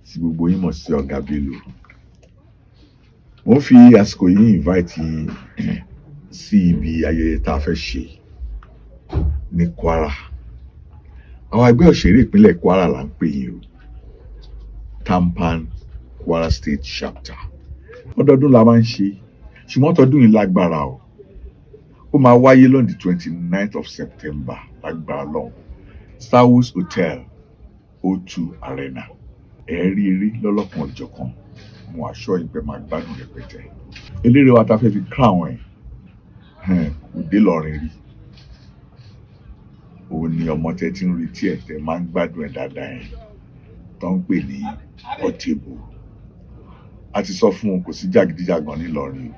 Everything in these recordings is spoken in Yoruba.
Tí gbogbo yín mọ̀ sí Ọ̀gá Bello. Mo ń fi àsìkò yìí invite yín sí ibi ayẹyẹ tá a fẹ́ ṣe ní Kwara. Àwọn ẹgbẹ́ òṣèré ìpínlẹ̀ Kwara là ń pè yín o. TAMPAN Kwara State Chapter. Ọdọọdún la máa ń ṣe, ṣùgbọ́n tọdún yìí lágbára o. Ó máa wáyé lọ́n the 29th of September lágbára lọ́hùn. Starwoods Hotel, O2 Arena. Ẹ rí eré lọ́lọ́kan ọ̀jọ̀kan. Mo assure yín pé máa gbádùn rẹpẹtẹ. Eléré wa ta fẹ́ fi crown ẹ̀ kò dé Ìlọrin rí. Òun ni ọmọ tẹ́ tí ń retí ẹ̀, tẹ́ máa ń gbádùn ẹ̀ dáadáa yẹn, tó ń pè ní Portable. A ti sọ fún un, kò sí jàgídíjàgan nílọrin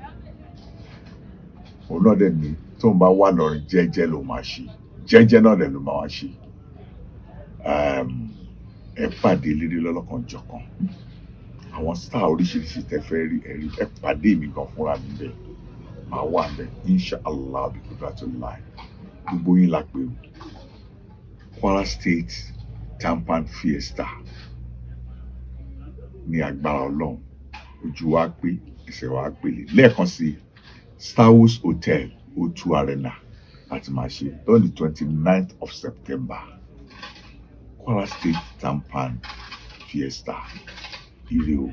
o. Òun náà dẹ̀ ní tóun bá wà lọ́rin, jẹ́jẹ́ ló máa ṣe, jẹ́jẹ́ náà dẹ̀ ló máa wá ṣe. Ẹ pàdé eléré lọ́lọ́kan jọ̀kan, àwọn star oríṣiríṣi tẹ́ fẹ́ rí, ẹ rí. Ẹ pàdé mi gan fúnra mi bẹ́ẹ̀, máa wà bẹ́ẹ̀, inshallah bi qudratillah. Gbogbo yín la pè o. Kwara State TAMPAN Fiesta ní agbára Ọlọ́run, ojú wa pé, ẹsẹ̀ wa pèlè. Lẹ́ẹ̀kan sí, Starwoods Hotel, O2 Arena láti máa ṣe on the 29th of September, Kwara State TAMPAN Fiesta. Ire o.